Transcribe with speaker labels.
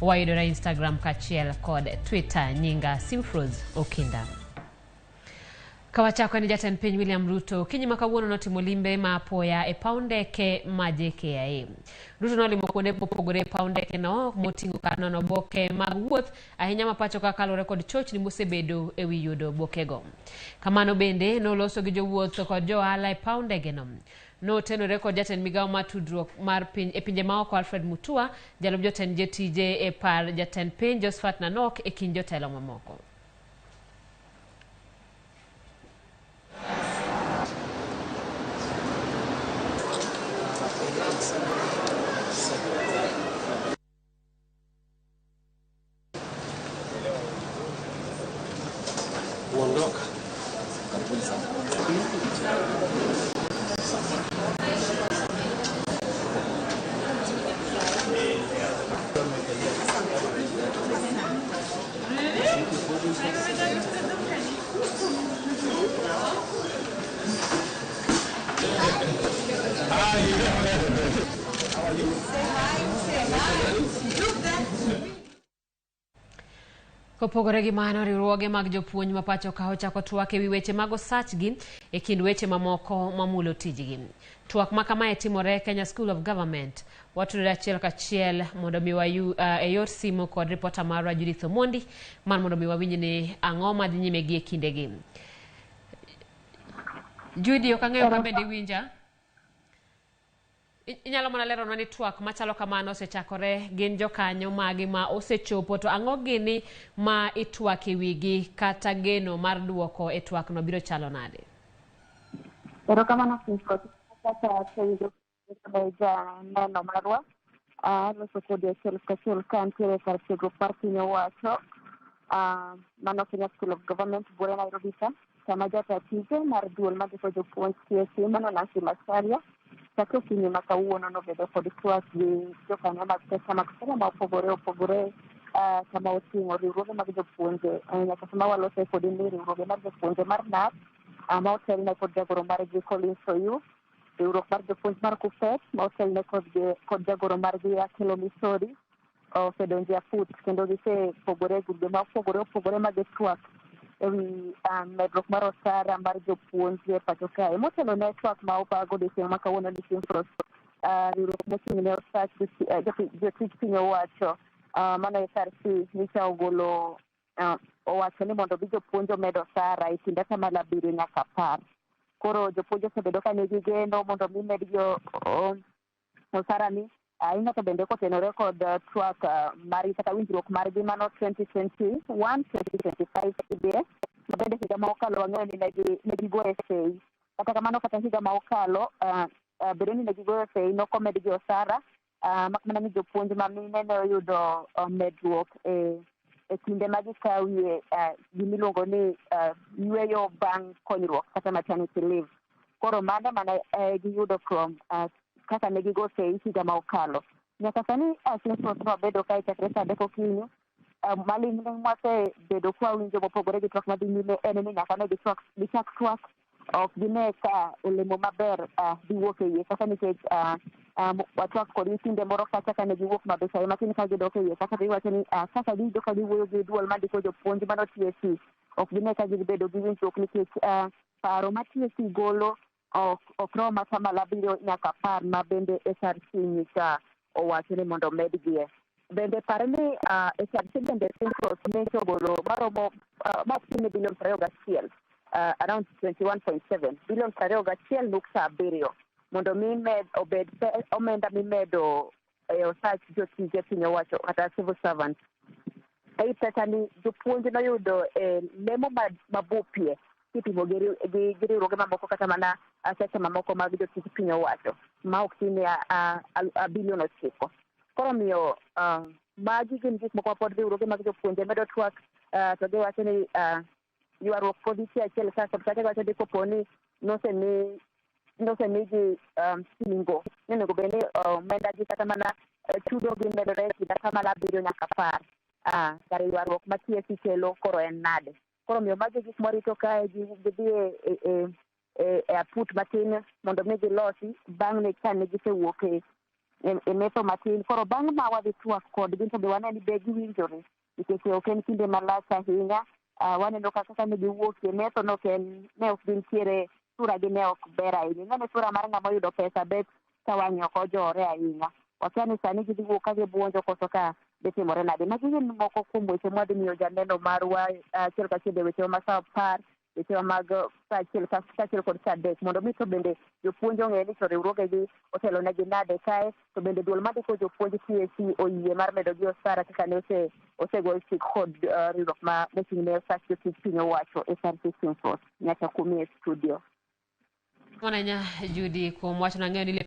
Speaker 1: Wayudore Instagram kaachiel kod Twitter. Nyinga Simfrose Okinda. Kawachako ni jatend piny William Ruto okinyi ma kawuono notimo limbe ma apoya e paw ndeke ma JKIA. Ruto nolimo kuonde mopogore e paw ndeke no moting'o kar nono oboke mag wuoth ahinya ma pacho ka kaluwore kod chochni mosebedo e wi yudo obokego. Kamano bende noloso gi jowuoth kod jo ohala e paw ndege no. Notenore kod jatend migawo mar tudruok mar piny e pinje maoko Alfred Mutua, jalup jotend jotije e par jatend piny Josphat Nanok e kind jotelo mamoko.
Speaker 2: Kuondoka. Karibuni sana.
Speaker 1: Kopogore gi mano, riwruoge mag jopuonj ma pacho ka ochako twak e wi weche mag osachgi e kind weche mamoko mamulo tijgi. Twak ma kamae timore Kenya School of Government. Watudore achiel kachiel mondo mi wayu e yor simu kod ripota marwa Judith Omondi mar mondo mi wawinj ni ang'o madhi nyime gi e kindegi. Judy, ok ang'eyo ka bende iwinja. Inyalo mana leronwa ni twak machalo kamano osechakore, gin jokanyo magi ma osechopo, to ang'o gini ma itwak e wigi kata geno mar duoko e twakno biro chalo nade?
Speaker 3: Erokamano kaka aseyudo janeno marwa aloso kodi achiel kachiel ka antiere kar tiegruok mar piny owacho mano Kenya School of Government buore Nairobi ka kama jata tije mar duol mandiko jopuonj TSC mano Nancy Macharia chakre okinyi ma kawuono nobedo kod twak gi jokanyo mag pesa mag somo ma opogore opogore kama oting'o riwruoge mag jopuonje nyaka sama walose kodi ni riwruoge mar jopuonje mar KNUT ma otelne kod jagoro margi Collins Oyu, riwruok mar jopuonj mar KUPPET ma otelne kod jagoro margi Akelo Misori osedonjo e aput kendo gisepogore e grube ma opogore opogore ma gitwak ewi medruok mar osara mar jopuonj e pacho kae. Motelo ne twak ma obag odiochieng' ma kawuono ni Simfros, riwruok mochung' ne osach jotij piny owacho mano SRC nyicha ogolo owacho ni mondo bi jopuonj omed osara e kind atamalo 7 nyaka 10. Koro jopuonj osebedo ka nigi geno mondo mi medgi osara ni ahinya to bende kotenore kod twak margi kata winjruok margi mano 2021-2025 CBA ma bende higa ma okalo wang'eyo ni ne gigoye sei. Kata kamano kata higa ma okalo bedo ni ne gigoyo sei nokomedgi osara mak mana ni jopuonj ma mine ne oyudo medruok e kinde ma gikawie gimiluongo ni yweyo bang' konyruok kata maternity leave. Koro mano mana giyudo from kaka ne gigo sei higa ma okalo. Nyaka sani Simfros wabedo kae chakre saa 3 okinyi maling'ling' mwasebedo kwawinjo mopogore gi twak madhi nyime en ni nyaka ne gichak twak ok gine ka olemo maber dhi wuok e iye kata nikech watwak kodgi kinde moro kacha kane giwuok maber matin ka gidok e iye kaka giwacho ni kaka giwinjo ka giwuoyo gi duol mandiko jopuonj mano TSC ok gine ka gibedo gi winjruok nikech paro ma TSC golo ok rom atamalo 7 nyaka 10 ma bende SRC nyicha owacho ni mondo omedgie. Bende par ni SRC bende Simfros nyicha ogolo maromo ma ok tin ne bilion 21, around 21.7 bilion 21.7 mondo mi med obed omenda mimedo e osach jotije piny owacho kata civil servants. Ei pesa ni jopuonj noyudo e lemo mabupie kipimo gi riwruoge mamoko kata mana sekta mamoko mag jotij piny owacho ma ok tin ne bilion 9. Koro omiyo magi gin gik moko mapod riwruoge mag jopuonje medo twak to giwacho ni ywaruok pod nitie achiel ka kod kacha giwacho ni kopo ni nosemigi singo ni onego bed ni omenda gi kata mana chudo gi medore e kind atamalo 7 nyaka 10. Kare ywaruok ma TSC kelo koro en nade? Koro omiyo magi gik mwarito kae gidhi e aput matin mondo mi gilosi bang' ne kane gisewuok e e metho matin. Koro bang' ma wadhi twak kodgi to be wane ni be giwinjore, nikech ok en kinde malach ahinya. Waneno kaka kane giwuok e metho no ok en ne ok gintiere, sura gi ne ok ber ahinya. Ing'e ni sura mar ng'ama oyudo pesa bet ka wang'e ok ojore ahinya. Wakia ni sani gidhi wuok ka gibuonjo koso ka dhi timore nade. Magi gin moko kuom weche mwadhi miyo janeno marwa achiel kachiel e wechewa ma saa 10, wechewa mag saa 1 kaachiel kod saa 3, mondo mi to bende jopuonj ong'e ni to riwruogegi otelo negi nade kae, to bende duol mandiko jopuonj TSC oyie mar medogi osara kaka ne osegol chik kod riwruok ma mochung' ne osach jotich piny owacho SRC Sinfos. Nyaka kumi e studio.
Speaker 1: Mano ahinya, Judy, kuom wachno. Ang'eyo ni